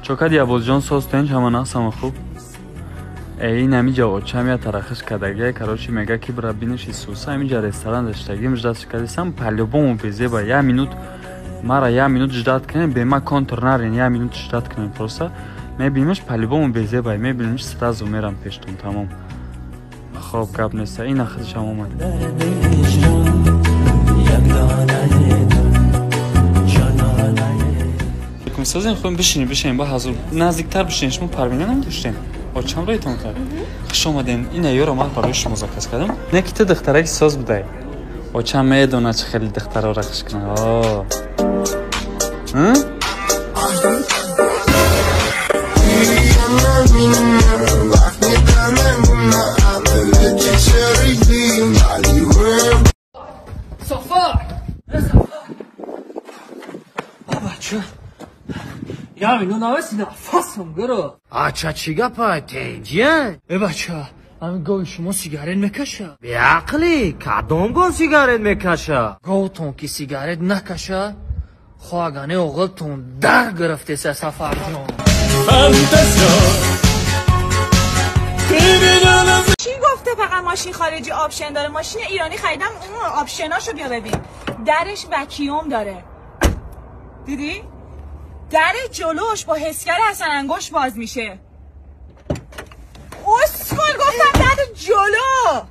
Чокади Абозҷон созтен ҳама нақсама хуб. Ин ҳамиҷа очам я тарахиш кардагия, короче мега ки бира биниш Исуса, ҳамиҷа ресторан даштагим ждать кардисам, по-любому безеба. Я минут мара я минут ждать кунем, бема контр нарен, я минут ждать кунем просто. Мебинимш по-любому безеба, мебинимш сразу мерам пештон, тамом. Хоб гап нест, ин ахиршам омад. Созен хуем бишинем, бишинем, ба ҳазур наздиктар бишинем, шумо Парвина намедоштем? Очам роитон кард. Хуш омадем. Ин аёро ман барои шумо заказ кардам. Не ки ту духтараки соз будай. Очам медонад чӣ хеле духтароро хуш кунад. О. Сафар! Бабача. Я вину навеси нафасам гиро. Ача чӣ гапа, тенҷия? Э бача, ҳамин гови шумо сигарет мекаша? Беақлӣ, кадом гов сигарет мекаша? Говтон ки сигарет накаша, хоҳагани оғилтон дар гирифтеса Сафарҷон. چی گفته فقط ماشین خارجی option داره؟ ماشین ایرانی خریدم اون option اشو بیا ببین. درش وکیوم داره. دیدی؟ در جلوش با حسگر حسن انگشت باز میشه. اسکل گفتم در جلو.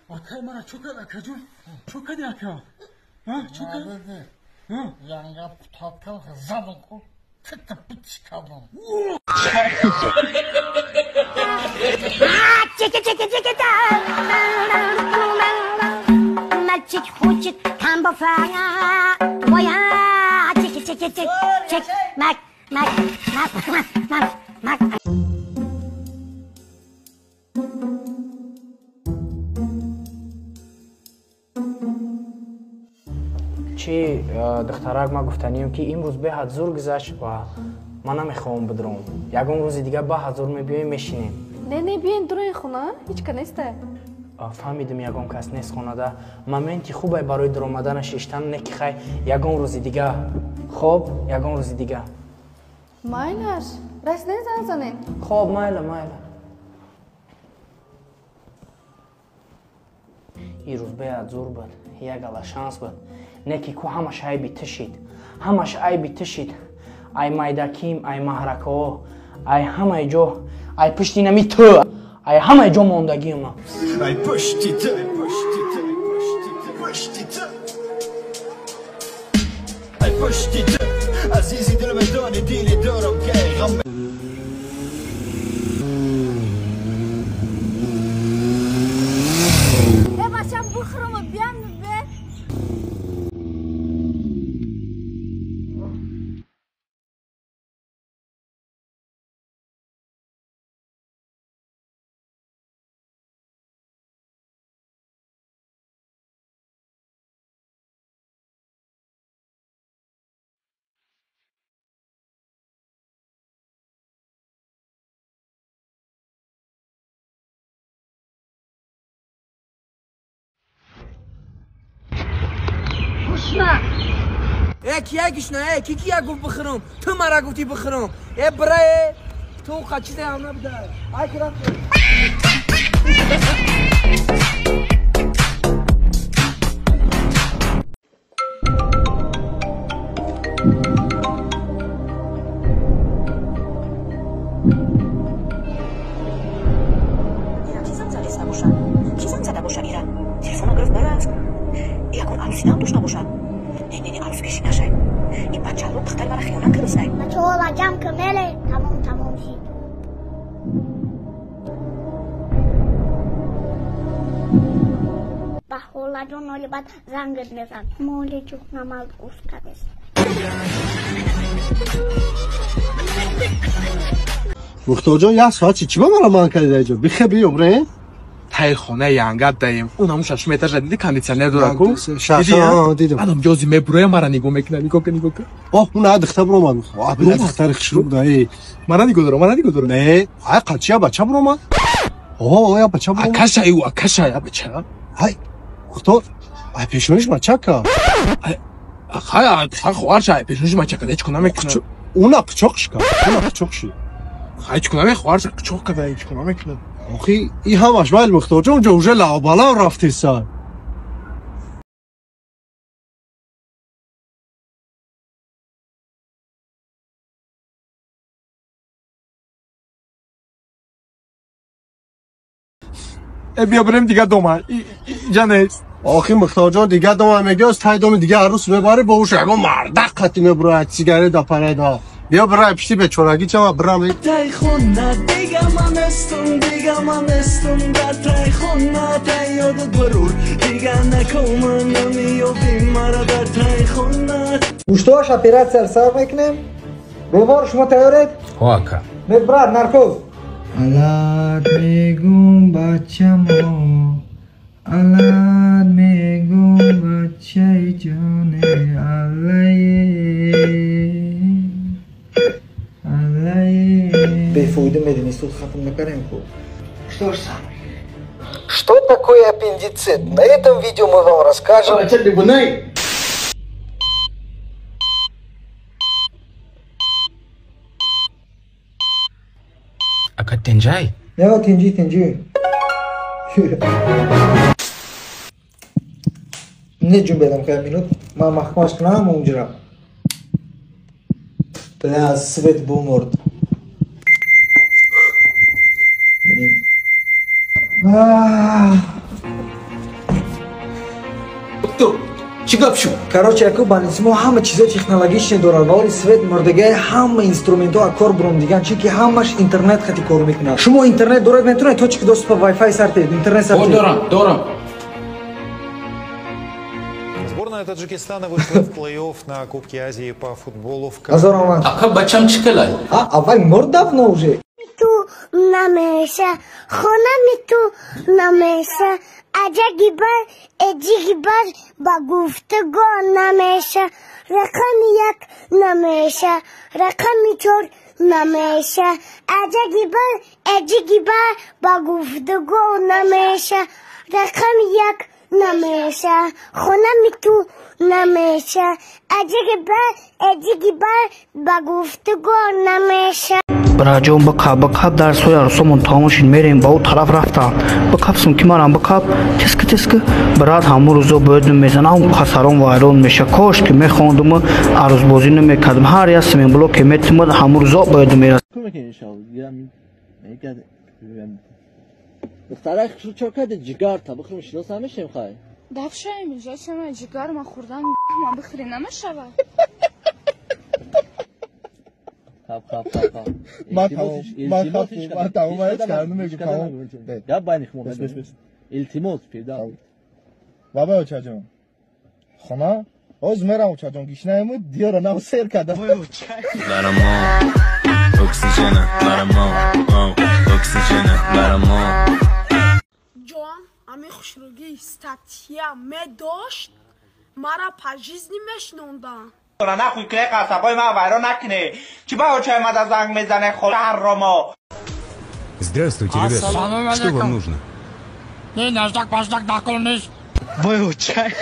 Акай мара чо кард, акаҷон? Чо кардӣ, ака? Чо кард? Янга путапел задам ку, тита пич кардам. Мальчик хочет тамбофана, твоя чик-чик-чик-чик, мак, мак, мак, мак, мак. Чи духтарак ма гуфтанием ки имрӯз беҳад зур гузашт ва ман намехоҳам бидром. Ягон рӯзи дигар баҳад зур мебиёем, мешинем. Не, не, биёен дурои хона, ҳеҷ ка неста. Фаҳмидим, ягон кас нест хонада. Моменти хубе барои дуромадана шиштан, не ки хай ягон рӯзи дига. Хоб, ягон рӯзи дига. Майлаш, расидани зан занем. Хоб, майла, майла. Ин рӯз беҳад зур буд, як ала шанс буд. Не ки ку ҳамаш айби ту шид, ҳамаш айби ту шид. Ай майдаким, ай маҳракаҳо, ай ҳамаи ҷо, ай пушти нами ту, ай ҳамаи ҷо мондагима. Ай пушти ту, ай пушти ту, ай пушти ту, пушти ту, ай пушти ту. Азизи дил медони дили дорам ки ғам. Э бачам бухӯрам биям. Э кия гишна, э ки кия гуфт бихӯрам? Ту мара гуфтӣ бихӯрам. Э бира, ту чизе ҳам набуда. Ай ки рафт. Зангат мезан. Моли ҷухнамал гуфт кардест. Мухторҷон, як соат чи ба мара ман кардида иҷо? Бихе биём, ре? Таи хонаи янгат даем. Он ҳамун шашум этажа диди, кондитсионер дора ку? Дидам. Анам ҷози мебуроя, мара нигоҳ мекунад. Нигоҳ кун, нигоҳ кун. Оҳ, он ая духтар буромад. Оҳ, бина духтари хушрӯ буда, э. Мара нигоҳ дора, мара нигоҳ дора. Не, ай қачи я бача буромад. Оҳ, я бача буромад. Акаша ю, акаша я бача. Ай, Мухтор, ай пешониш мачака. Ай, ай, хоҳарша, ай пешониш мачака, ҳеҷ кунам мекунад. Уна қичоқшка, уна қичоқши. Ҳеҷ кунам хоҳарша қичоқ када, ҳеҷ кунам мекунад. Охи, и ҳамаш майл Мухторҷон, унҷо уже лавбалав рафтеса. Э биё бирем дига дома. Иҷа нест. Охи Мухторҷон, дига дома мегӯяст, тай доми дига арӯс мебаре, бо уш ягон мардак қатӣ мебурояд, сигарет да пареда. Биё бирай пишти бечорагӣ чама бирам. Тай хона дига ман нестум, дига ман нестум дар тай хона, тай ёдат барур дига накома намеёбӣ мара дар тай хона. Гӯштоаш оператсияро сар мекунем. Бемор, шумо тайёред? Ҳо, ака. Медбрат, наркоз. Алат мегум бачамо, алат мегум бачаи ҷоне, аллае, аллае. Бефоида медини суд хатм накардем ку. Что ж сам? Что такое аппендицит? На этом видео мы вам расскажем. Ака тинҷай? Не, тинҷи, тинҷи. Не ҷунбедам кая минут. Ман маҳкамаш кунам унҷира. Бля, свет бумурд. Блин. Доктор, чӣ гап шуд? Короче, яку больница мо ҳама чизои технологичне дорад, ва оли свет мурдагай, ҳама инструментҳо аз кор буромдиган, чунки ҳамаш интернет хати кор мекунад. Шумо интернет доред, метавонед точки доступа Wi-Fi сар тед, интернет сар тед. Дорам, дорам. Сборная Таджикистана вышла в плей-офф на Кубке Азии по футболу в Казахстане. Ака бачам чӣ калай? А, аввал мурд давно уже. Ту намеша, хонами ту намеша, аҷаги бар, эҷиги бар, ба гуфтугӯ намеша, рақами як намеша, рақами чор намеша, аҷаги бар, эҷиги бар, ба гуфтугӯ намеша, рақами як намеша, хонами ту намеша, аҷаги бар, эҷиги бар, ба гуфтугӯ намеша. Бираҷон, бикаб, бикаб, дарсҳои арӯсомон тамом шид, мерем ба ӯ тараф рафтам. Бикабсум ки марам бикаб, тиски тиски брат ҳамун рӯзо бояд мезанам, қасарон вайрон меша. Кош ки мехондуму арӯзбозӣ намекардам. Ҳар як семенблоке метимад, ҳамун рӯзо бояд мерасид. Духтарак хушрӯ чо карди ҷигарта бихӯрем, шинос намешем хай? Дафшаем инҷо чама ҷигар ма хӯрдан ма бихӯрӣ намешавад. Хап хап хап хап. Ман тамом, ман тамом, тамом, ҳеҷ кардам мегӯ тамом. Гап байни хумон. Бес бес. Илтимос пирда. Баба очаҷон. Хона? Оз мерам очаҷон, гишнаему диёра нав сер кардам. Барамо, оксижена, барамо, оксижена, барамо. Ҷон, ами хушрӯгии статья медошт, мара по жизни мешнонданд. Нахуй ки қасабои ман вайрон накунӣ. Чӣ ба очаи мада занг мезане ҳарромо? Здравствуйте, ребята. Что вам нужно? Не, наждак, баждак, накол нест. Вой очай.